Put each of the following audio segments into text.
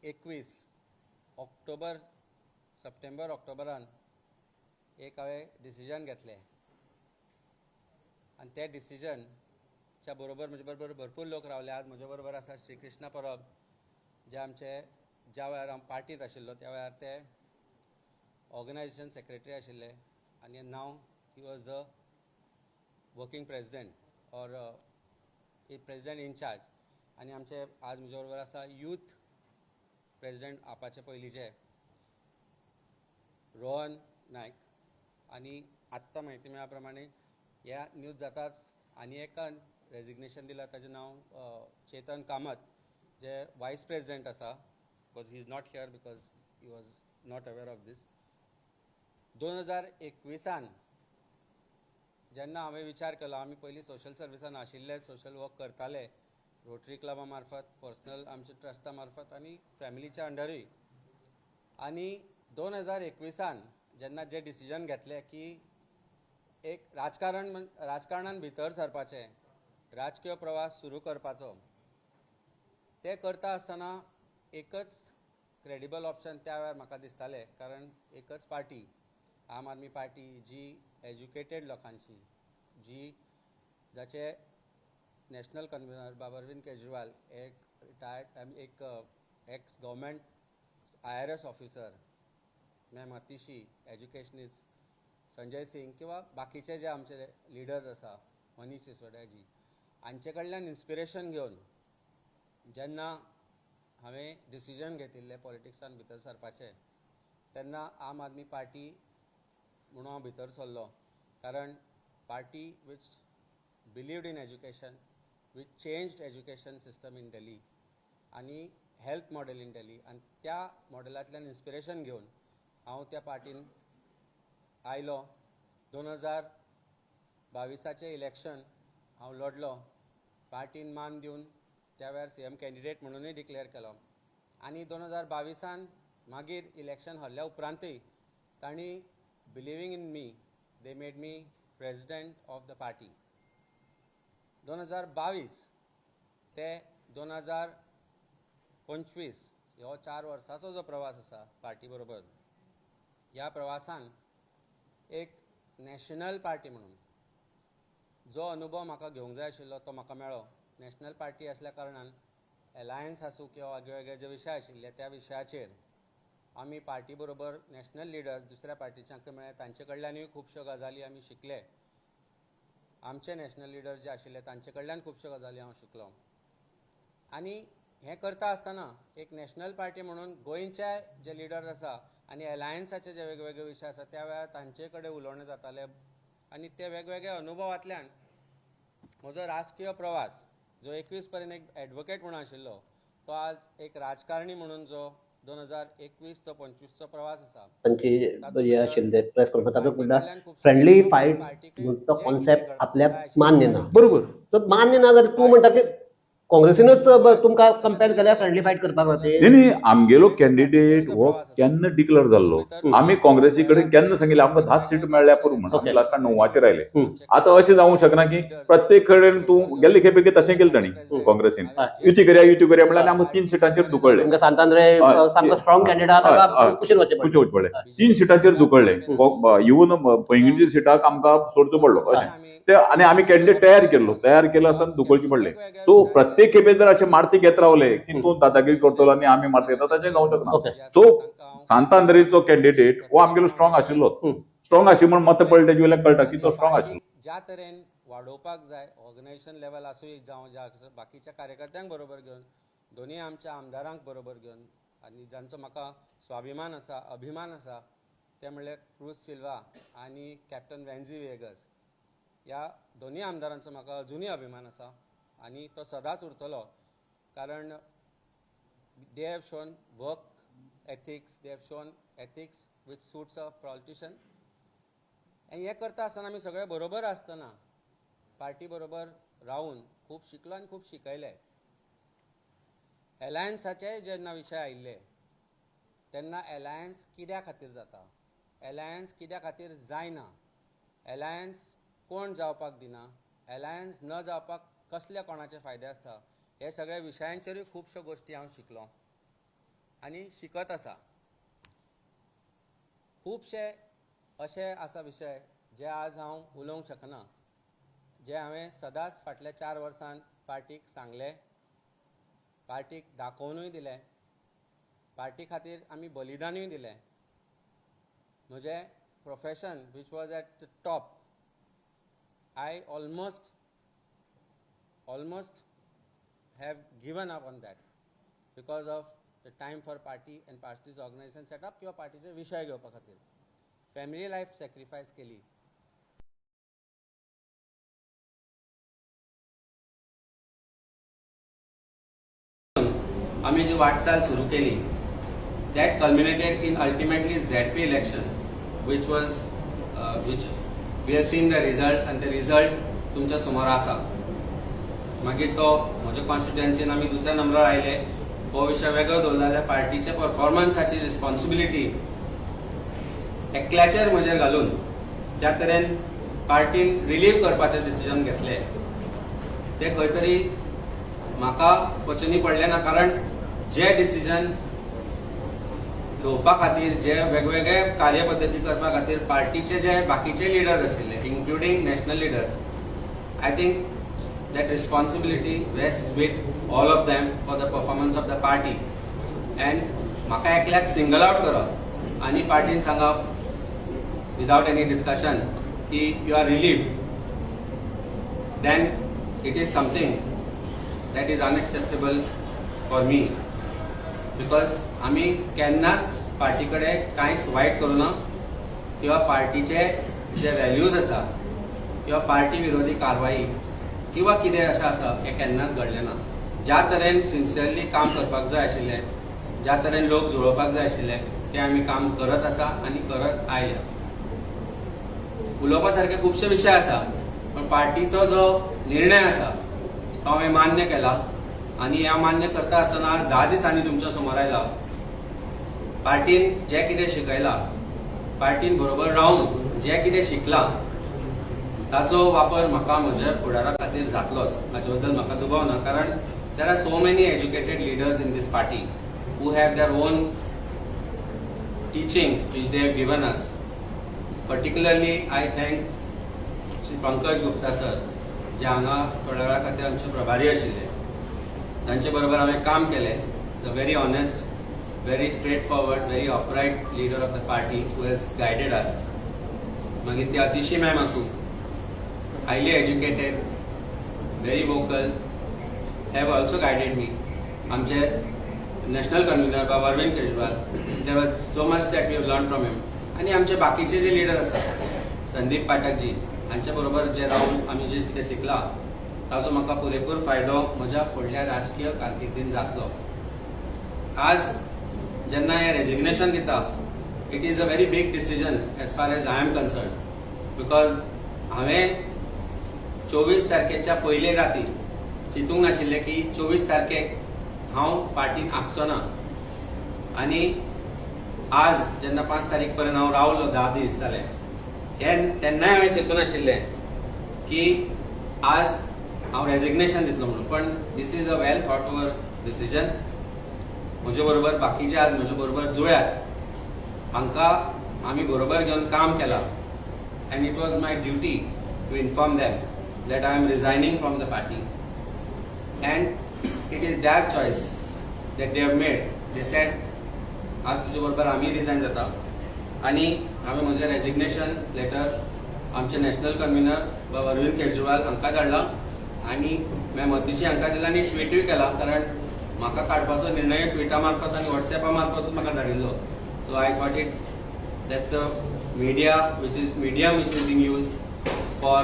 2021 ऑक्टोबर, सप्टेंबर ऑक्टोबरान एक हांवें डिसिजन घेतलें आनी ते डिसिजनच्या बरोबर म्हजे बरोबर भरपूर लोक रावले. आज म्हजे बरोबर आसा श्रीकृष्ण परब, जे आमचे ज्या वेळार हांव पार्टींत आशिल्लो त्या वेळार ते ऑर्गनायझेशन सेक्रेटरी आशिल्ले आनी now he was the working president or president in-charge. आनी आमचे आज म्हजे बरोबर आसा यूथ प्रेजिडेंट आपाचे पयलींचे रोहन नायक. आनी आत्तां म्हायती मेळ्ळ्या प्रमाणे ह्या न्यूज जाताच आनी एकान रेजिग्नेशन दिलां, ताजें नांव चेतन कामत, जे वायस प्रेजिडेंट आसा, because he is not here because he was not aware of this. 2021 जेन्ना हांवें विचार केलो, आमी पयलीं सोशल सर्विसान आशिल्ले, सोशल वर्क करताले रोटरी क्लबा मार्फत, पर्सनल आमच्या ट्रस्टा मार्फत आनी फॅमिलीच्या अंडरूय. आनी 2021 जेन्ना जे डिसिजन घेतलें की एक राजकारण राजकारणान भितर सरपाचें, राजकीय प्रवास सुरू करपाचो, ते करता आसतना एकच क्रेडिबल ऑप्शन त्या वेळार म्हाका दिसतालें, कारण एकच पार्टी आम आदमी पार्टी, जी एज्युकेटेड लोकांची, जी जाचे नॅशनल कन्व्हिनर बाब अरविंद केजरीवाल एक रिटायर्ड एक ex government IRS officer, ma'am Atishi educationist, Sanjay Singh किंवा बाकीचे जे आमचे लिडर्स आसा, मनीष सिसोदियाजी, हांचे कडल्यान इन्स्पिरेशन घेवन जेन्ना हांवें डिसिजन घेतिल्लें पॉलिटिक्सान भितर सरपाचें, तेन्ना आम आदमी पार्टी म्हणून हांव भितर सरलो, कारण party which believed in education, which changed education system in Delhi आनी हेल्थ मॉडेल इन दिल्ली, आनी त्या मॉडेलांतल्यान इन्स्पिरेशन घेवन हांव त्या पार्टीन आयलो. 2022चें इलेक्शन हांव लढलो, पार्टीन मान दिवन त्या वेळार सीएम कॅन्डिडेट म्हणूनय डिक्लेअर केलो. आनी 2022 मागीर इलेक्शन हरल्या उपरांतय तांणी believing in me, they made me president of the party. 2022 ते 2025 हो 4 वर्सांचो जो प्रवास आसा पार्टी बरोबर, ह्या प्रवासान एक नॅशनल पार्टी म्हणून जो अनुभव म्हाका घेवंक जाय आशिल्लो तो म्हाका मेळ्ळो. नॅशनल पार्टी आसल्या कारणान एलायन्स आसूं किंवा वेगळे जे विशय आशिल्ले त्या विशयाचेर आमी पार्टी बरोबर नॅशनल लिडर्स दुसऱ्या पार्टीच्यांक मेळ्ळे, तांचे कडल्यानूय खुबश्यो गजाली आमी शिकले. आमचे नॅशनल लिडर जे आशिल्ले तांचे कडल्यान खुबश्यो गजाली हांव शिकलो. आनी हें करता आसतना एक नॅशनल पार्टी म्हणून गोंयचे जे लिडर्स आसा आनी एलायन्साचे जे वेगवेगळे विशय आसा त्या वेळार तांचे कडेन उलोवणें जातालें आनी ते वेगवेगळ्या अनुभवांतल्यान म्हजो राजकीय प्रवास जो 21 पर्यंत एक एडवोकेट म्हणून आशिल्लो तो आज एक राजकारणी म्हणून जो 2021 तो 25चो प्रवास आसा, तांची हे आशिल्ले प्रेस कॉन्फरन्स, तातूंत म्हणटा फ्रेंडली फायट तो कॉन्सेप्ट आपल्याक मान्य ना. बरोबर. तर मान्य ना जाल्यार तूं म्हणटा की काँग्रेसीनच तुमकां कंपेर केल्यार फ्रेंडली फायट करपाक न्ही खातीर. न्ही, आमगेलो कॅन्डिडेट हो केन्ना डिक्लेअर जाल्लो, आमी काँग्रेसी कडेन केन्ना सांगिल्लें आमकां 10 सीट मेळ्ळ्या पुरो म्हणून, आमी लास्टाक 9 आचेर आयले. आतां अशें जावंक शकना की प्रत्येक कडेन तूं गेल्ले खेपे तशें केलें तांणी काँग्रेसीन, युती करया युती करया म्हणल्यार आमकां 3 सिटांचेर धुकळ्ळे. तुमकां सांतांद्रे सामको स्ट्रॉंग कॅन्डिडेट आहा, कुशीन वचचें पडलें. कुचे वचचें पडलें, 3 सिटांचेर धुकळ्ळे, इवन पैंगीणच्या सिटाक आमकां सोडचो पडलो अशें ते. आनी आमी कॅन्डिडेट तयार केल्लो, तयार केलो आसतना धुकळचे पडले. सो प्रत्येक खेपे जर अशें मारती घेत रावले की तूं दादागिरी करतलो आनी आमी मारती घेता, तशें जावंक शकना. सो सांतांद्रेचो कॅन्डिडेट हो आमगेलो स्ट्रॉंग आशिल्लो, स्ट्रॉंग आशिल्लो म्हणून मत पडले तेजे वयल्यान कळटा की तो स्ट्रॉंग आशिल्लो. ज्या तरेन वाडोवपाक जाय ऑर्गनायझेशन लेवल आसूं जावं, ज्या बाकीच्या कार्यकर्त्यांक बरोबर घेवन, दोनूय आमच्या आमदारांक बरोबर घेवन, आनी जांचो म्हाका स्वाभिमान आसा, अभिमान आसा, ते म्हणल्यार क्रूज सिल्वा आनी कॅप्टन वेन्झी वेगस, ह्या दोनूय आमदारांचो म्हाका अजुनूय अभिमान आसा आनी तो सदांच उरतलो, कारण they have shown work ethics, they have shown ethics which suits a politician. आनी हें करता आसतना आमी सगळे बरोबर आसतना पार्टी बरोबर रावून खूब शिकलो आनी खूब शिकयले. एलायन्साचे जेन्ना विशय आयिल्ले तेन्ना एलायन्स कित्या खातीर जाता, एलायन्स कित्या खातीर जायना, एलायन्स कोण जावपाक दिना, एलायन्स न जावपाक कसले कोणाचे फायदे आसता, हे सगळ्या विशयांचेरूय खुबश्यो गोश्टी हांव शिकलो. आनी शिकत आसा. खुबशे अशे आसा विशय जे आज हांव उलोवंक शकना, जे हांवें सदांच फाटल्या 4 वर्सान पार्टीक सांगले, पार्टीक दाखोवनूय दिलें, पार्टी खातीर आमी बलिदानूय दिलें. म्हजें profession, which was at the top, I almost have given up on that because of the time for party and party's organization setup किंवा पार्टीचे विशय घेवपा खातीर फॅमिली लायफ सॅक्रिफायस केली. आमी जी वाटचाल सुरू केली, that culminated in ultimately ZP election, which we have seen the results, and the result तुमच्या समोर आसा. मागीर तो म्हज्या कॉन्स्टिट्युएन्सीन आमी दुसऱ्या नंबरार आयले, हो विशय वेगळो दवरलो जाल्यार पार्टीच्या परफॉर्मन्साची रिस्पॉन्सिबिलिटी एकल्याचेर म्हजेर घालून ज्या तरेन पार्टीन रिलीव करपाचें डिसिजन घेतलें, तें खंय तरी म्हाका पचनी पडलें ना, कारण जे डिसिजन घेवपा खातीर, जे वेगवेगळे कार्यपद्दती करपा खातीर पार्टीचे जे बाकीचे लिडर्स आशिल्ले, including national leaders, I think that responsibility rest with all of them for the performance of the party, and म्हाका एकल्याक सिंगल आउट करप आनी पार्टीन सांगप विदाउट एनी डिस्कशन की you are relieved, then it is something that is unacceptable for me, because आमी केन्नाच party कडेन कांयच वायट करूं ना किंवा पार्टीचे जे व्हॅल्यूज आसा किंवा पार्टी विरोधी कारवाई किंवा कितें अशें आसा, हें केन्नाच घडलें ना. ज्या तरेन सिन्सियरली काम करपाक जाय आशिल्लें, ज्या तरेन लोक जुळोवपाक जाय आशिल्ले, तें आमी काम करत आसा आनी करत आयल्या. उलोवपा सारके खुबशे विशय आसा, पण पार्टीचो जो निर्णय आसा तो हांवें मान्य केला आनी ह्या मान्य करता आसतना आज 10 दिसांनी तुमच्या समोर आयला. पार्टीन जें कितें शिकयलां, पार्टीन बरोबर रावन जें कितें शिकलां, ताचो वापर म्हाका म्हज्या फुडारा खातीर जातलोच, हाचे बद्दल म्हाका दुबाव ना, कारण there are so many educated leaders in this party who have their own teachings which they have given us. Particularly, I thank Shri Pankaj Gupta sir, जे हांगा थोड्या वेळा खातीर आमचे प्रभारी आशिल्ले. तांचे बरोबर हांवें काम केलें. The very honest, very straight forward, very upright leader of the party who has guided us. मागीर ती अतिशी मॅम आसूं, highly educated, very vocal, have also guided me. आमचे नॅशनल कन्व्हिनर बाबा Arvind Kejriwal, there was so much that we have learn from him. आनी आमचे बाकीचे जे leader आसात, संदीप पाठकजी हांचे बरोबर जे रावन आमी जे कितें शिकला, ताचो म्हाका पुरेपूर फायदो म्हज्या फुडल्या राजकीय कारकिर्दीन जातलो. आज जेन्ना हें रेजिग्नेशन दिता, it is a very big decision as far as I am concerned, because हांवें 24 तारखेच्या पयले राती चिंतूंक नाशिल्लें की 24 तारखेक हांव पार्टीन आसचो ना. आनी आज जेन्ना 5 तारीख पर्यंत हांव रावलो, 10 दीस जाले हे, तेन्नाय हांवें चिंतूं नाशिल्लें की आज हांव रेजिग्नेशन दितलो म्हणून. पण this is a well thought over decision. म्हजे बरोबर बाकीचे आज म्हजे बरोबर जुळ्यात, हांकां आमी बरोबर घेवन काम केलां, and it was my duty to inform them that I am resigning from the party, and it is their choice that they have made. They said, आज तुजे बरोबर आमी रिजायन जाता. आनी हांवें म्हजें रेजिग्नेशन लेटर आमचे नॅशनल कन्व्हिनर बाब अरविंद केजरीवाल हांकां धाडला आनी मॅम अतिशी हांकां दिला आनी ट्विटूय केला, कारण म्हाका काडपाचो निर्णय ट्विटा मार्फत आनी वॉट्सॅपा मार्फतूच म्हाका धाडिल्लो. So I got it, that's the media which is medium which is being used for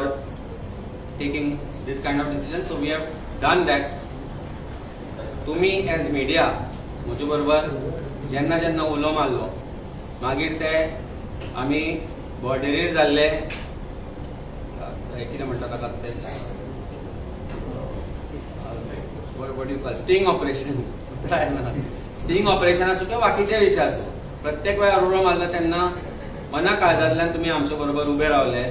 taking this kind of decision. So we have done that. तुम्ही एज मिडिया म्हजे बरोबर जेन्ना जेन्ना उलो मारलो, मागीर ते आमी बॉर्डरीर जाल्ले, कितें म्हणटा ताका ते, what you call, sting operation, sting operation आसूं किंवा बाकीचे विशय आसूं, प्रत्येक वेळार उलो मारलो तेन्ना मना काळजांतल्यान तुमी आमचे बरोबर उबे रावले.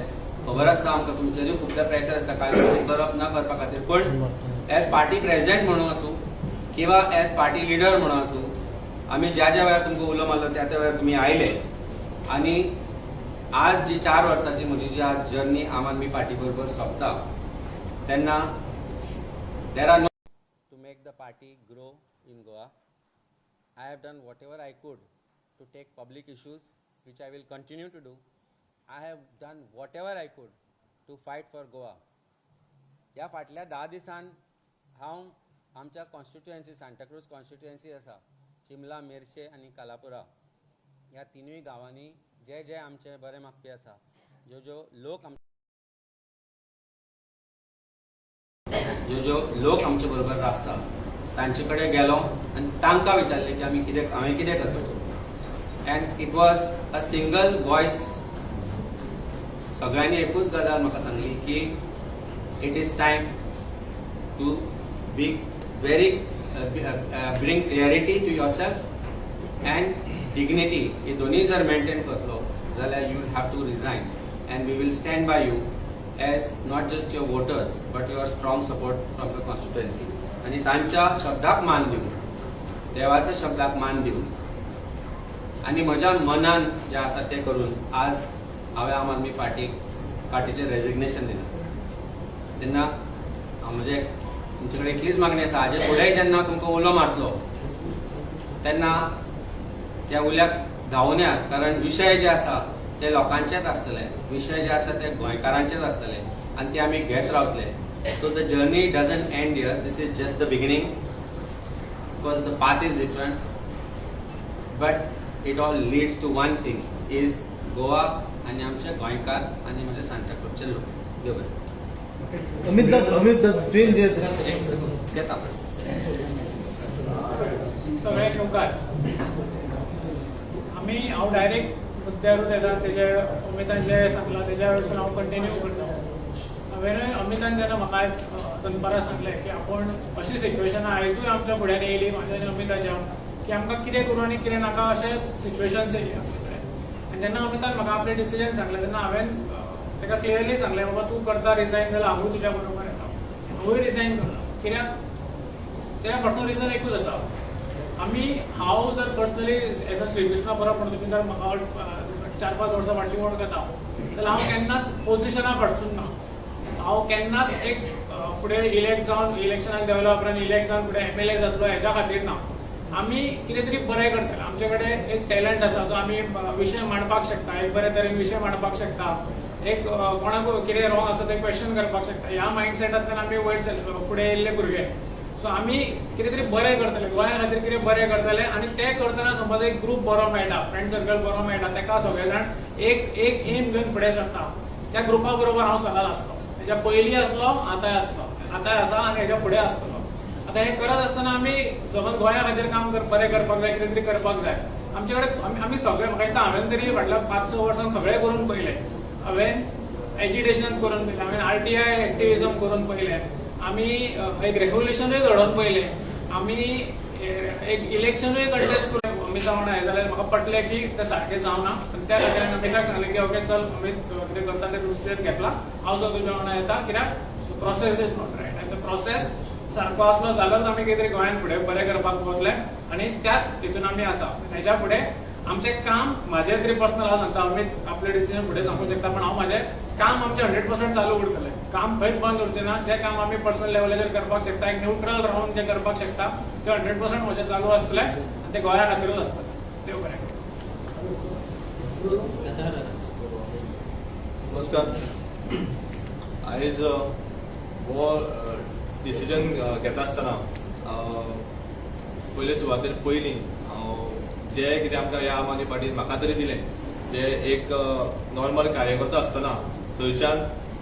खबर आसता आमकां तुमचेरूय खुबदां प्रेशर आसता काय करप ना करपा खातीर, पण एज पार्टी प्रेसिडेंट म्हणून आसूं किंवा एज पार्टी लिडर म्हणून आसूं. आमी ज्या ज्या वेळार तुमकां उलो मारलो त्या त्या वेळार तुमी आयले आनी आज जी 4 वर्सांची म्हजी जी आज जर्नी आम आदमी पार्टी बरोबर सोंपता तेन्ना there are no to make the party grow in Goa. I have done whatever I could to take public issues, which I will continue to do. I have done whatever I could to fight for Goa. ह्या फाटल्या 10 दिसान हांव आमच्या constituency, Santa Cruz constituency आसा, चिमला, मेरशे आनी कालापुरा, ह्या तिनूय गांवांनी जे जे आमचे बरे मागपी आसा, ज्यो ज्यो लोक ज्यो ज्यो लोक आमचे बरोबर आसता तांचे कडेन गेलो आनी तांकां विचारलें की आमी कितें, हांवें कितें करपाचें. And it was a single voice. सगळ्यांनी एकूच गजाल म्हाका सांगली की it is time to be very bring clarity to yourself and dignity. ही दोन्ही जर मेंटेन करतलो जाल्यार you have to resign and we will stand by you as not just your voters but your strong support from the constituency. आनी तांच्या शब्दाक मान दिवन, देवाच्या शब्दाक मान दिवन आनी म्हज्या मनान जें आसा तें करून आज हांवें आम आदमी पार्टीचें रेजिग्नेशन दिलां. तेन्ना हांव म्हजें तुमचे कडेन इतलीच मागणी आसा, हाजे फुडें जेन्ना तुमकां उलो मारतलो तेन्ना त्या उल्याक धांवून येयात, कारण विशय जे आसा ते लोकांचेच आसतले, विशय जे आसा ते गोंयकारांचेच आसतले आनी ते आमी घेत रावतले. So the journey doesn't end here. This is just the beginning because the path is different, but it all leads to one thing is Goa आनी आमचे गोंयकार आनी म्हजे सांताक्रूजचे लोक. देव बरें. अमित दा, अमित दा, तुवें जे घेता. सगळ्यांक येवकार. आमी हांव डायरेक्ट मुद्द्यारूच येता. तेजे अमितान जें सांगलां तेज्या वयरसून हांव कंटिन्यू करता. हांवेनूय अमितान जेन्ना म्हाका आयज दनपारां सांगलें की आपूण अशी सिच्युएशनां आयजूय आमच्या फुड्यान येयली, म्हाज्या आनी अमिताच्या, की आमकां कितें करूं आनी कितें नाका अशें सिच्युएशन्स येयली आमचे कडेन. आनी जेन्ना अमितान म्हाका आपलें डिसिजन सांगलें तेन्ना हांवें ताका क्लियरली सांगलें, बाबा, तूं करता रिजायन जाल्यार हांवूय तुज्या बरोबर येता, हांवूय रिजायन करता. कित्याक त्या फाटलो रिजन एकूच आसा, आमी हांव जर पर्सनली एज अ श्रीकृष्णा परब म्हणून तुमी जर म्हाका 4-5 वर्सां फाटलीं वळखता जाल्यार हांव केन्नाच पोझिशना फाटसून ना. हांव केन्नाच एक फुडें इलेक्ट जावन, इलेक्शनाक देंवल्या उपरांत इलेक्ट जावन फुडें एमएलए जातलो हेच्या खातीर ना. आमी कितें तरी बरें करतले, आमचे कडेन एक टॅलंट आसा जो आमी विशय मांडपाक शकता, एक बरे तरेन विशय मांडपाक शकता, एक कोणाक कितें रॉंग आसा तें क्वेश्चन करपाक शकता, ह्या मायंडसेटांतल्यान आमी वयर फुडें येयल्ले भुरगे. सो आमी कितें तरी बरें करतले, गोंया खातीर कितें बरें करतले आनी तें करतना समज एक ग्रूप बरो मेळटा, फ्रेंड सर्कल बरो मेळटा, ताका सगळे जाण एक एक एम घेवन फुडें सरता. त्या ग्रुपा बरोबर हांव सदांच आसलो. हेच्या पयलीं आसलो, आतांय आसलो, आतांय आसा आनी हेच्या फुडें आसतलो. आतां हें करत आसतना आमी समज गोंया खातीर काम बरें करपाक जाय, कितें तरी करपाक जाय. आमचे कडेन आमी सगळे, म्हाका दिसता हांवें तरी फाटल्या 5-6 वर्सांक सगळें करून पळयलें. हांवें एजिटेशन करून पळयलें, हांवें आरटीआय एक्टिविजम करून पळयलें, आमी एक रेव्होल्युशनूय घडोवन पळयलें, आमी एक इलेक्शनूय कंटेस्ट करून अमिता वांगडा हें जाल्यार म्हाका पटलें की तें सारकें जावना. आनी त्या खातीर हांवें अमिताक सांगलें की ओके चल अमित, कितें करता तें डिसिजन घेतला, हांव सुद्दां तुज्या वांगडा येता, कित्याक process is not right. आनी तो प्रोसेस सारको आसलो जाल्यार आमी कितें तरी गोंयांत फुडें बरें करपाक पावतले आनी त्याच हितून आमी आसा. हेच्या फुडें आमचें काम, म्हाजें तरी पर्सनल हांव सांगता, अमित आपलें डिसिजन फुडें सांगूंक शकता, पण हांव म्हाजें काम आमचें 100% चालू उरतलें. काम खंयच बंद उरचें ना. जें काम आमी पर्सनल लेवलाचेर करपाक शकता, एक न्यूट्रल रावन जें करपाक शकता, तें 100% म्हजें चालू आसतलें आनी तें गोंया खातीरूच आसतलें. देव बरें करूं. नमस्कार. आयज हो डिसिजन घेता आसतना पयले सुवातेर पयलीं जे कितें आमकां ह्या आम आदमी पार्टीन म्हाका तरी दिलें, जे एक नॉर्मल कार्यकर्तो आसतना थंयच्यान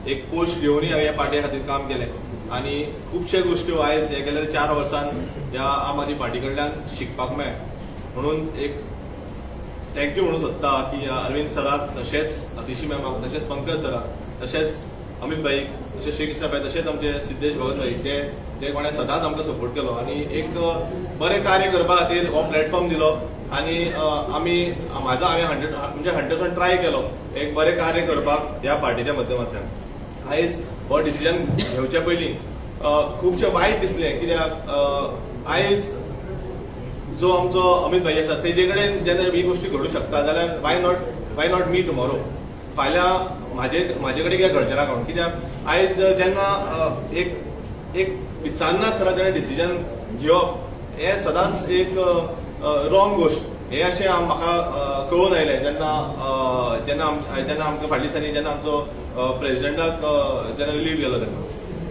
एक पोस्ट घेवनूय हांवें ह्या पार्टी खातीर काम केलें आनी खुबशे गोश्ट्यो आयज हे गेल्या 4 वर्सान ह्या आम आदमी पार्टी कडल्यान शिकपाक मेळ्ळें. म्हणून एक thank you म्हणूंक सोदता की अरविंद सराक, तशेंच अतिशी मॅमाक, तशेंच पंकज सराक, तशेंच अमित भाईक, तशेंच श्रीकृष्ण भाई, तशेंच आमचे सिद्धेश भगत भाई, जे जे कोणें सदांच आमकां सपोर्ट केलो आनी एक बरें कार्य करपा खातीर हो प्लॅटफॉर्म दिलो. आनी आमी म्हाजो हांवें 100 म्हणजे 100% ट्राय केलो एक बरें कार्य करपाक ह्या पार्टीच्या माध्यमांतल्यान. आयज हो डिसिजन घेवचे पयलीं खुबशें वायट दिसलें, कित्याक आयज जो आमचो अमित भाई आसा तेजे कडेन जेन्ना ही गोश्टी घडूं शकता जाल्यार why not me tomorrow. फाल्यां म्हाजे कडेन कित्याक घडचें ना कोण. कित्याक आयज जेन्ना एक एक विचारनासतना जेन्ना डिसिजन घेवप हें सदांच एक रॉंग गोश्ट हें अशें म्हाका कळून आयलें जेन्ना जेन्ना जेन्ना आमकां फाटल्या दिसांनी जेन्ना आमचो प्रेजिडेंटाक जेन्ना रिलीव केलो तेन्ना.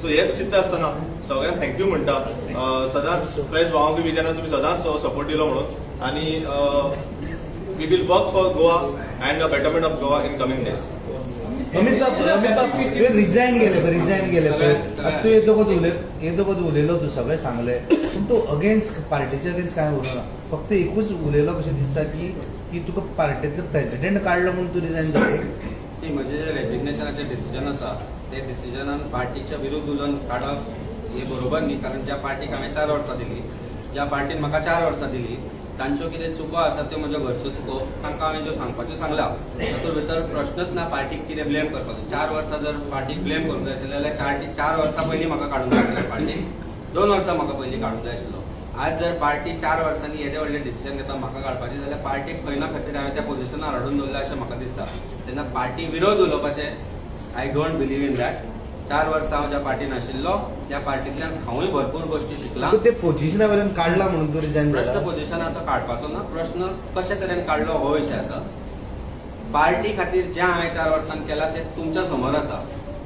सो हेंच चिंतता आसतना सगळ्यांक thank you म्हणटा, सदांच प्रेस भावांक बी जेन्ना तुमी सदांच सपोर्ट दिलो म्हणून. आनी we will work for Goa and the betterment of Goa in coming days. Amit बाब, तुवें रिजायन केलें पळय, रिजायन केलें पळय, आतां तूं येदोगोत उलयलो, तूं सगळें सांगलें, पूण तूं अगेन्स्ट पार्टीच्या अगेन्स्ट कांय उलोवना, फक्त एकूच उलयलो कशें दिसता की की तुका पार्टींतलो प्रेजिडेंट काडलो म्हणून तूं रिजायन जालें. ती म्हजें जें रेजिग्नेशनाचें डिसिजन आसा ते डिसिजनान पार्टीच्या विरुद्ध उलोवन काडप हें बरोबर न्ही, कारण ज्या पार्टीक हांवें 4 वर्सां दिली, ज्या पार्टीन म्हाका 4 वर्सां दिली, तांच्यो कितें चुको आसा त्यो म्हज्यो घरच्यो चुको तांकां हांवें ज्यो सांगपाच्यो सांगला. तातूंत भितर प्रश्नच ना पार्टीक कितें ब्लेम करपाचो. 4 वर्सां जर पार्टीक ब्लेम करूंक जाय आशिल्लें जाल्यार 4 वर्सां पयलीं म्हाका काडूंक जाय आशिल्लें पार्टीक, 2 वर्सां म्हाका पयलीं काडूंक जाय आशिल्लो. आज जर पार्टी 4 वर्सांनी येदें व्हडलें डिसिजन घेता म्हाका काडपाचें जाल्यार पार्टीक खंय ना खंय तरी हांवें त्या पोजिशनार हाडून दवरलां अशें म्हाका दिसता. तेन्ना पार्टी विरोध उलोवपाचें I don't believe in that. 4 वर्सां हांव ज्या पार्टीन आशिल्लो त्या पार्टींतल्यान हांवूय भरपूर गोश्टी शिकलां. ते पोजिशना वयल्यान काडला म्हणून तूं रिजायन प्रश्न जाला. पोजिशनाचो काडपाचो ना, प्रश्न कशे तरेन काडलो हो विशय आसा. पार्टी खातीर जें हांवें 4 वर्सांत केलां तें तुमच्या समोर आसा.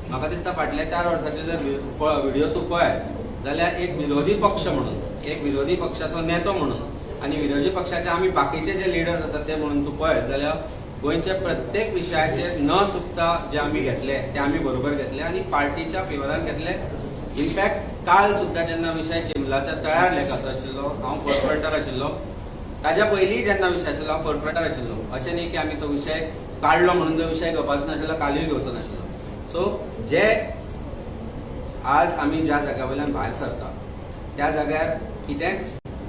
म्हाका दिसता फाटल्या 4 वर्साचे जर व्हिडियो तूं पळयत जाल्यार एक विरोधी पक्ष म्हणून, एक विरोधी पक्षाचो नेतो म्हणून आनी विरोधी पक्षाचे आमी बाकीचे जे लिडर्स आसात ते म्हणून तूं पळयत जाल्यार गोंयच्या प्रत्येक विशयाचेर न चुकता जे आमी घेतले ते आमी बरोबर घेतले आनी पार्टीच्या फेवरान घेतले. इनफॅक्ट काल सुद्दां जेन्ना विशय चिंबलाच्या तळ्यार लेखाचो आशिल्लो हांव फोरफ्रंटार आशिल्लो, ताज्या पयलीं जेन्ना विशय आशिल्लो हांव फोरफ्रंटार आशिल्लो. अशें न्ही की आमी तो विशय काडलो म्हणून जो विशय घेवपाचो नाशिल्लो, कालूय घेवचो नाशिल्लो. सो जे आज आमी ज्या जाग्या वयल्यान भायर सरता त्या जाग्यार कितेंच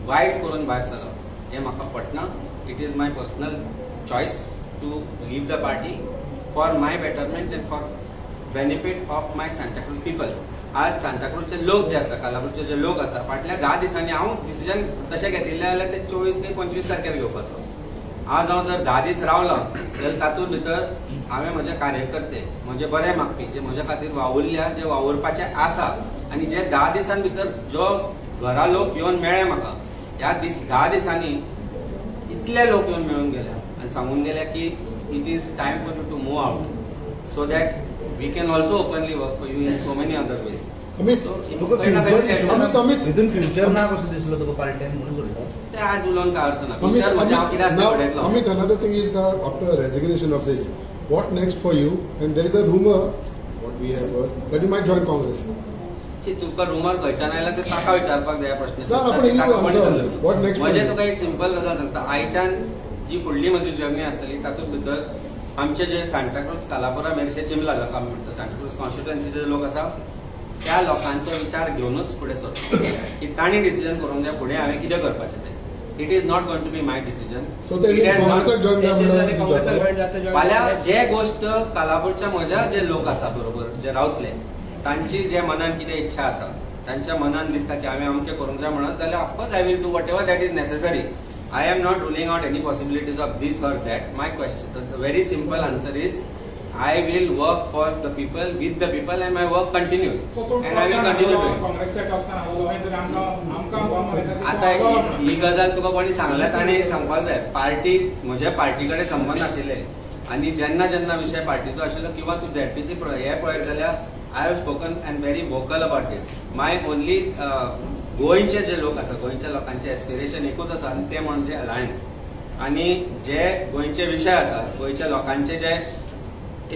वायट करून भायर सरप हें म्हाका पटना. It is my personal choice to leave the party for my betterment and for benefit of my Santacruz people. आज सांताक्रूजचे लोक जे आसा, कालापूरचे जे लोक आसा, फाटल्या 10 दिसांनी हांव डिसिजन तशें घेतिल्लें जाल्यार ते 24 न्ही 25 तारखेर घेवपाचो. आज हांव जर 10 दीस रावलां जाल्यार तातूंत भितर हांवें म्हजे कार्यकर्ते, म्हजे बरे मागपी जे म्हज्या खातीर वावुरल्या, जे वावुरपाचे आसा आनी जे 10 दिसां भितर जो घरा लोक येवन मेळ्ळे म्हाका, ह्या 10 दिसांनी इतले लोक येवन मेळून गेल्या आनी सांगून गेल्या की it is time for you to move out so that we can also openly work for you in so many other ways. Amit, तुका फ्युचर दिसलो अमित, अमित. हितून फ्युचर ना कसो दिसलो तुका पार्ट्यान म्हणून सोडलो. ते आज उलोवन काय अर्थ ना. Amit, future म्हणजे हांव कितें Amit, आसता now, घडयतलो. Amit, another thing is the after resignation of this, what next for you? And there is a rumor, what we have heard, that you might join Congress. ची, तुका rumour खंयच्यान आयला ते ताका विचारपाक जाय प्रश्न. ना, ना, पण you answer on that. What next for म्हणजे you? तुका एक सिंपल गजाल सांगता, आयच्यान जी फुडली म्हजी जर्नी आसतली तातूंत भितर आमचे जे सांताक्रूज, कालापुरा, मेरशे, चिमला जाका आमी म्हणटा सांताक्रूज कॉन्स्टिट्युएन्सीचे जे लोक आसा त्या लोकांचो विचार घेवनूच फुडें सरता की तांणी डिसिजन करूंक जाय फुडें हांवें कितें करपाचें तें. It is not going to be my decision. So then काँग्रेसाक join जाय म्हणल्यार फाल्यां जे गोश्ट कालापूरच्या म्हज्या जे लोक आसा बरोबर जे रावतले तांची जे मनान कितें इच्छा आसा, तांच्या मनान दिसता की हांवें अमकें करूंक जाय म्हणत जाल्यार of course I will do whatever that is necessary. I am not ruling out any possibilities of this or that. My question, the very simple answer is I will work for the people, with the people, and my work continues and I will continue to. आता ही गजाल तुका कोणी सांगल्या ताणें सांगपाक जाय. Party म्हज्या party कडेन संबंद आशिल्ले आनी जेन्ना जेन्ना विशय पार्टीचो आशिल्लो किंवा तूं झेडपीची हे पळयत जाल्यार I have spoken and very vocal about it. My only गोंयचे जे लोक आसा, गोंयच्या लोकांचे एस्पिरेशन एकूच आसा आनी ते म्हणजे अलायन्स. आनी जे गोंयचे विशय आसा, गोंयच्या लोकांचे जे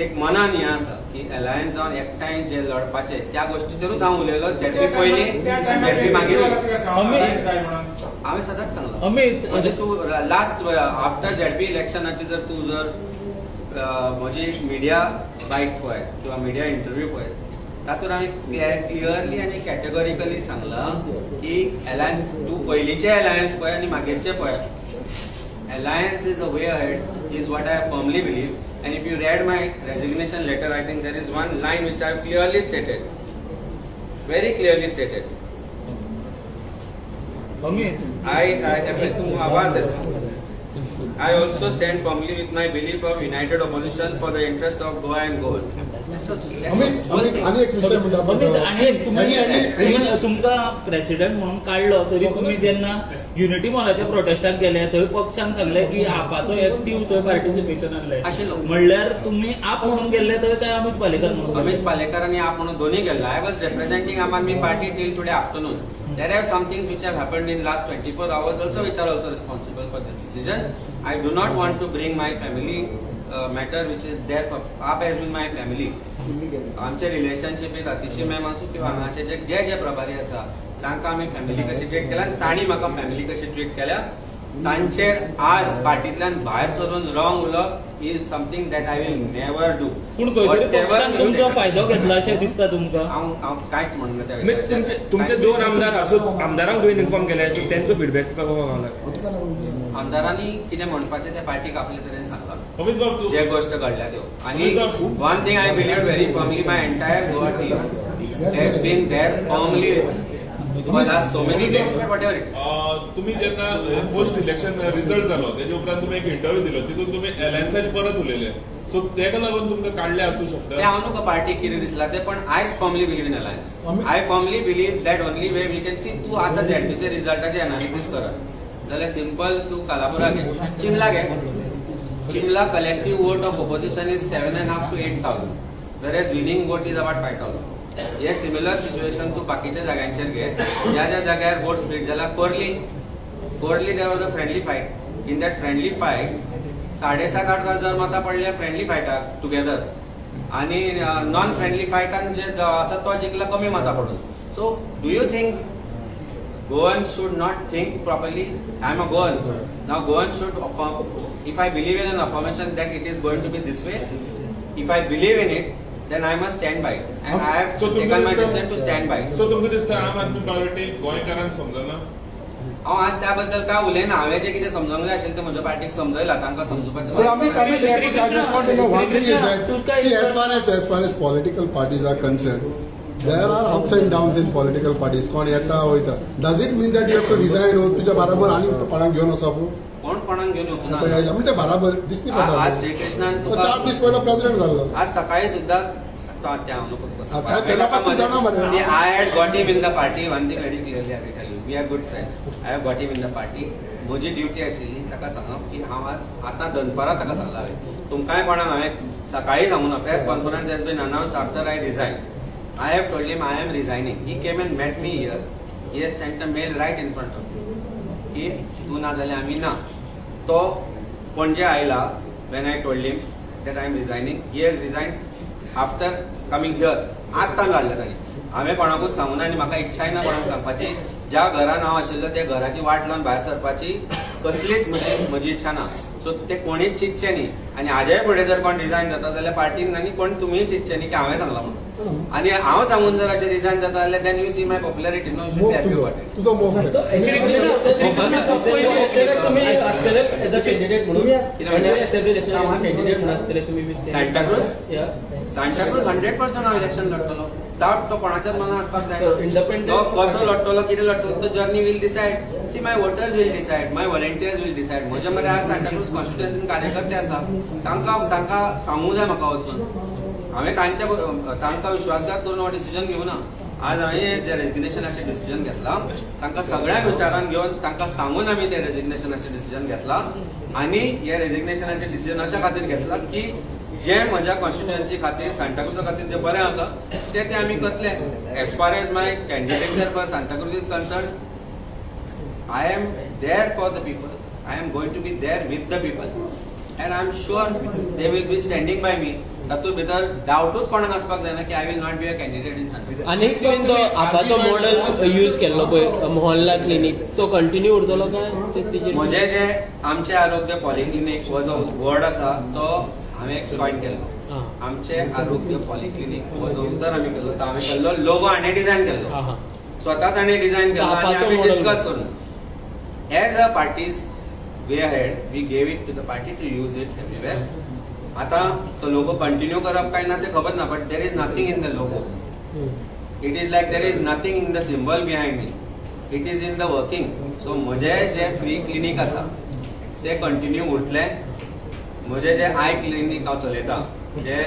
एक मनान हें आसा की अलायन्स जावन एकठांय जे लढपाचे त्या गोश्टीचेरूच हांव उलयलो. झेडपी पयलीं, झेडपी मागीर. हांवें सदांच सांगलां. अमित, म्हणजे तूं लास्ट आफ्टर झेडपी इलेक्शनाची जर तूं जर म्हजी मिडिया बायट पळयत किंवा मिडिया इंटरव्यू पळयत तातूंत हांवें क्लियरली आनी कॅटेगॉरिकली सांगलां की अलायन्स तूं पयलींचे अलायन्स पळय आनी मागीरचे पळय, alliance is a way ahead is what I firmly believe. And if you read my resignation letter, I think there is one line which I have clearly stated, very clearly stated. Amit. I तूं आवाज येता. I also stand firmly with my belief of united opposition for the interest of Goa and Goans. Amit, Amit, आनी एक विशय म्हणटा. अमित, आणि आणि आणि तुम्ही तुमकां प्रेसिडेंट म्हणून काडलो तरी तुमी जेन्ना युनिटी मॉलाच्या प्रोटेस्टाक गेले थंय पक्षान सांगले की आपाचो एक्टीव थंय पार्टिसिपेशन आहले. आशिल्लो. म्हणल्यार तुमी आप म्हणून गेल्ले थंय काय अमित पालेकर म्हणून अमित पालेकर आणि आप म्हणून दोन्ही गेल्लो. I was representing Aam Aadmi Party till today afternoon. There have some things which have happened in last 24 hours also, which are also responsible for this decision. I do not want to bring my family matter, which is there. AAP has been my family. आमचे relationship with Atishi ma'am आसूं किंवा हांगाचे जे जे जे प्रभारी आसा, तांकां आमी family कशी treat केल्या आनी तांणी म्हाका फॅमिली कशी ट्रीट केल्या, तांचेर आज पार्टींतल्यान भायर सरून रॉंग उलोवप is something that I will never do. पूण खंय तरी पक्षान तुमचो फायदो घेतला अशें दिसता तुमकां? हांव हांव कांयच म्हणना त्या म्हणजे विशयाचेर. तुमचे तुमचे दोन आमदार असो आमदारांक तुवें इन्फॉर्म केले, तेंचो फिडबॅक तुका कसो गावला? आमदारांनी कितें म्हणपाचें तें पार्टीक आपले तरेन सांगलां, अमित बाब, तू जे गोश्ट घडल्या त्यो. आनी अमित बाब, one thing I believe very firmly, my entire Goa team has been there firmly for last so many days, whatever it. तुम्ही जेन्ना पोस्ट इलेक्शन रिझल्ट जालो तेजे उपरांत तुम्ही एक इंटरव्यू दिलो, तितून तुम्ही एलायन्साचे परत उलयले, सो तेका लागून तुमकां काडले आसूं ते शकता. हांव न्हू पार्टीक कितें दिसला ते, पण I firmly believe in alliance. I firmly believe that only way we can see. तूं आतां झेडपीचे रिझल्टाचे एनालिसीस करत जाल्यार सिंपल, तूं कालापुरा घे, चिमला घे. Chimla collective vote of opposition is 7.5 to 8 thousand, whereas winning vote is about 5,000. Hey similar situation तूं बाकीच्या जाग्यांचेर घे, ज्या ज्या जाग्यार वोट स्प्लीट जाला. Khorlim, Khorlim there was a friendly fight. In that friendly fight 7.5-8 हजार मतां पडल्या फ्रेंडली फायटाक टुगेदर, आणि नॉन फ्रेंडली फायटान जे आसा तो जिखला कमी मतां पडून. So do you think Goan should not think properly? I am a Goan. Now Goan should affirm, if I believe in an affirmation that it is going to be this way, if I believe in it, then I must stand by it. And I have So taken my तुमकां decision to stand by it. So तुमकां दिसता आम Aadmi party गोंयकारांक समजना? हांव आज त्या बद्दल काय उलयना. हांवें जें कितें समजूंक जाय आशिल्लें तें म्हज्या पार्टीक समजयलां, तांकां समजुपाचें. But Amit, Amit, I just want to know one thing is that, see, as far as political parties are concerned, there are ups and downs in political parties. कोण येता वयता. Does it mean that you have to resign or तुझ्या बराबर आनी कोणाक घेवन वचप? कोण कोणाक घेवन वचूना. पळय आयला म्हणजे बराबर दिसती पडटा. आज श्रीकृष्णान तो तुका 4 दीस पयलो प्रेसिडेंट जाल्लो. आज सकाळी सुद्धा तो त्या हांव नको तुका आता त्याला पण तू जाणा मरे. See, I had got him in the party. One thing very clearly I will tell you. We are good friends. I have got him in the party. म्हजी ड्युटी आशिल्ली ताका सांगप की हांव आज आतां दनपारां ताका सांगला हांवें, तुमकांय कोणाक हांवें सकाळी सांगूना. Press conference has been announce after I resign. I have told him I am resigning. He came and met me here. He has sent a mail right in front of me की तूं ना जाल्यार आमी ना. तो पणजे आयला when I told him that I am resigning. He has resign after coming here. आत्तां काडल्या ताणें. हांवें कोणाकूच सांगूना आनी म्हाका इच्छाय ना कोणाक सांगपाची. ज्या घरान हांव आशिल्लो त्या घराची वाट लावन भायर सरपाची कसलीच म्हजी इच्छा ना. सो ते कोणीच चिंतचे न्ही आनी हाज्याय फुडें जर कोण रिजायन जाता जाल्यार पार्टीन आनी कोण तुमीय चिंतचे न्ही की हांवें सांगलां म्हणून. आनी हांव सांगून जर अशें रिजायन जाता जाल्यार then you see my popularity, no? You should मोग हॅपी तुजो अबाउट it. तुजो मोग. तुम्ही आसतले एज अ कॅन्डिडेट म्हणून कितें म्हणलें? असेंब्ली इलेक्शन कॅन्डिडेट म्हणून आसतले तुम्ही with Santacruz? Yeah. Santacruz 100% हांव इलेक्शन लढटलो. डावट तो कोणाच्याच मनात आसपाक जायना. So, independent- तो कसो लढटलो, कितें लढटलो, तो journey will decide. See, my voters will decide, my volunteers will decide. म्हज्या मरे आज सांताक्रूज कॉन्स्टिट्युएन्सीन कार्यकर्ते आसा, तांकां तांकां सांगूंक जाय म्हाका वचून. हांवें तांच्या तांकां विश्वासघात करून हो डिसिजन घेवना. आज हांवें जे रेजिग्नेशनाचें डिसिजन घेतलां, तांकां सगळ्यांक विचारान घेवन, तांकां सांगून आमी तें रेजिग्नेशनाचें डिसिजन घेतलां. आनी हे रेजिग्नेशनाचें डिसिजन अशा खातीर घेतलां की जे म्हज्या कॉन्स्टिट्युएन्सी खातीर, सांताक्रुजा खातीर जें बरें आसा तें तें आमी करतले. As far as my candidature for Santa Cruz is concern, I am there for the people. I am going to be there with the people. And I am sure they will be standing by me. तातूंत भितर डावटूच कोणाक आसपाक जायना की I will not be a candidate in Santa. आनी तुवें तो आपाचो model use केल्लो पळय, मोहल्ला क्लिनीक, तो कंटिन्यू उरतलो काय तेजेर? म्हजे जे आमचे आरोग्य पॉलिक्लिनीक हो जो वर्ड आसा तो हांवें कॉइन केल्लो. आमचे आरोग्य पॉलिक्लिनीक हो जो उतर आमी केल्लो, तो हांवें केल्लो. लोगो हाणें डिझायन केल्लो. आं हां स्वता ताणें डिझायन केल्लो आनी आपाचो आमी model. डिस्कस करून, as a party's way ahead, we gave it to the party to use it everywhere. आता तो लोगो कंटिन्यू करप काय ना ते खबर ना, but there is nothing in the logo. It is like there is nothing in the symbol behind me. It is in the working. So म्हजे जे free clinic आसा ते कंटिन्यू उरतले. म्हजे जे I clinic हांव चलयता, जे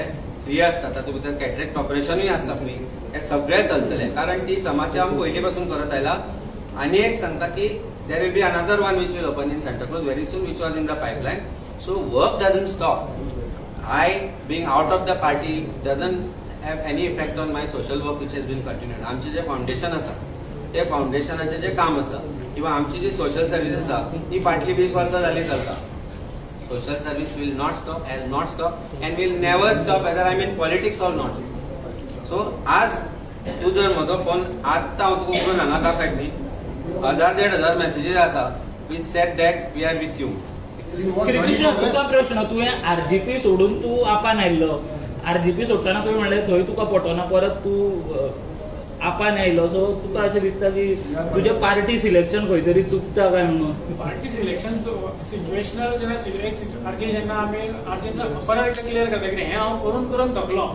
फ्री आसता, तातूंत भितर कॅटरेक्ट ऑपरेशनूय आसता फ्री, हे सगळे चलतले, कारण ती समाजसेवा आमी पयलीं पासून करत आयला. आनी एक सांगता की there will be another one which will open in Santacruz very soon, which was in the pipeline. So work doesn't stop. I being out of the party doesn't have any effect on my social work, which has been continued. आमचे जे foundation आसा, ते फाउंडेशनाचें जे काम आसा किंवा आमची जी social service आसा, ती फाटली 20 वर्सां जाली चलता. Social service will not stop, has not stop and will never stop, whether I am in politics or not. So आज तूं जर म्हजो फोन आत्तां हांव तुका उगडून हांगा दाखयत न्ही, हजार 1500 मॅसेजीस आसा which said that we are with you. Shrikrishna, तुका प्रश्न. तुवें आरजीपी सोडून तूं आपान आयिल्लो. आरजीपी सोडटना तुवें म्हणलें थंय तुका पटोना, परत तूं आपान आयलो. सो तुका अशें दिसता की तुजें पार्टी सिलेक्शन खंय तरी चुकता काय म्हणून? पार्टी सिलेक्शन सिच्युएशनल जेन्ना आरजी जेन्ना आमी आरजींचो परत एकदा क्लियर करता की हें हांव करून करून थकलो.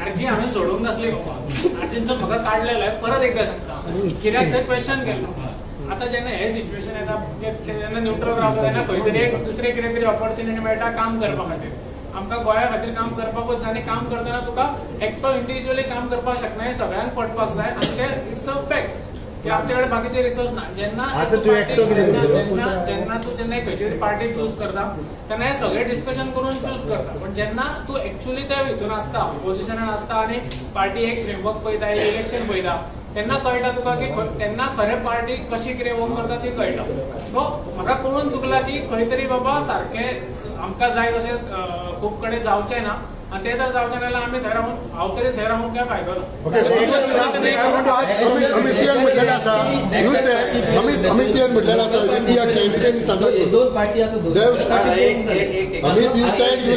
आरजी हांवें सोडूंक नासली बाबा, आरजींचो म्हाका काडलेलो आहे. परत एकदा सांगता, कित्याक थंय क्वेश्चन केल्लो. आतां जेन्ना हे सिच्युएशन येता, ते जेन्ना न्यूट्रल रावता तेन्ना खंय तरी एक दुसरें कितें तरी ऑपॉर्च्युनिटी मेळटा काम करपा खातीर. आमकां गोंया खातीर काम करपाकूच जाय आनी काम करतना तुका एकटो इंडिव्हिज्युअली काम करपाक शकना, हें सगळ्यांक पटपाक जाय. आनी ते it's a fact की आमचे कडेन बाकीचे रिसोर्स ना. जेन्ना आतां तूं एकटो कितें करतलो? जेन्ना जेन्ना तूं जेन्ना एक खंयची तरी पार्टी चूज करता तेन्ना हे सगळे डिस्कशन करून चूज करता. पण जेन्ना तूं एक्चुअली त्या हितून आसता, ऑपोजिशनान आसता आनी पार्टी एक फ्रेमवर्क पळयता, एक इलेक्शन पळयता, तेन्ना कळटा तुका की तेन्ना खरें पार्टी कशी कितें वर्क करता ती कळटा. सो म्हाका कळून चुकला की खंय तरी बाबा सारकें आमकां जाय तशें खूब कडेन जावचें ना आनी तें जर जावचें ना जाल्यार आमी थंय रावन, हांव तरी थंय रावन काय फायदो ना. Okay, I want to ask Amit, Amit CN म्हटलेलं आसा, you said, Amit, Amit CN म्हटलेलं आसा, you will be a candidate in Santa Cruz. दोन पार्टी आता एक एक एक एक Amit, you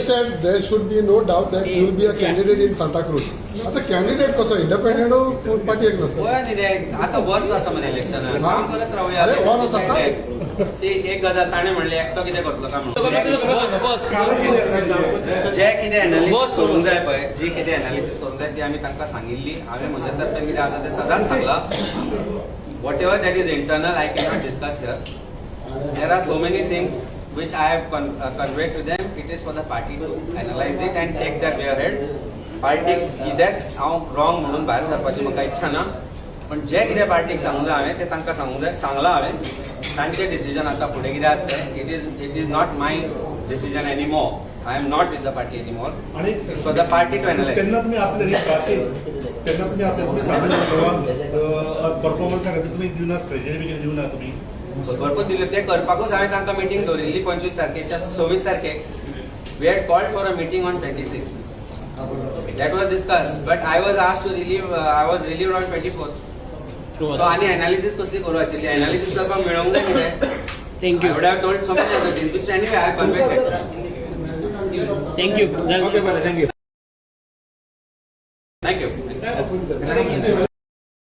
said there should be no doubt that you will be a candidate in Santa Cruz. आता candidate कसो, इंडिपेंडंट पार्टी एक नसता? पळया न्ही रे, आतां वर्स आसा मरे इलेक्शनाक. हा? काम करत रावया. अरे, वर्स आसा? ती एक गजाल ताणें म्हणलें, एकटो कितें करतलो काय म्हणून. जे कितें एनालिसिस करूंक जाय पळय, जी कितें एनालिसिस करूंक जाय ती आमी तांकां सांगिल्ली. हांवें म्हज्या तर्फेन कितें आसा तें सदांच सांगलां. What ever that is internal I cannot discuss here. There are so many things which I have conveyed to them. It is for the party to analyze it and take their way ahead. पार्टीक कितेंच हांव wrong म्हणून भायर सरपाची म्हाका इच्छा ना, पण जे कितें पार्टीक सांगूंक जाय हांवें तें तांकां सांगूंक जाय, सांगलां हांवें. तांचें डिसिजन आतां फुडें कितें आसतलें, it is not my decision any more. I am not with the party any more. आणि for the party to analyze. तेन्ना तुमी आसले न्ही पार्टीत, तेन्ना तुमी आसले, तुमी सांगले परफॉर्मन्सा खातीर तुमी दिवना, स्ट्रेटजी बी कितें दिवना तुमी? भरपूर दिल्यो. ते करपाकूच हांवें तांकां मिटींग दवरिल्ली 25 तारखेच्या, 26 तारखेक. We had called for a meeting on 26th. That was discussed, but I was asked to relieve, I was relieved on 24th. So आनी एनालिसिस कसली करूं आशिल्ली? एनालिसिस करपाक मेळोंक जाय कितें. Thank you. I would have told so many other things, which anyway I have conveyed. Thank you. Okay, बरें, thank you. Thank you.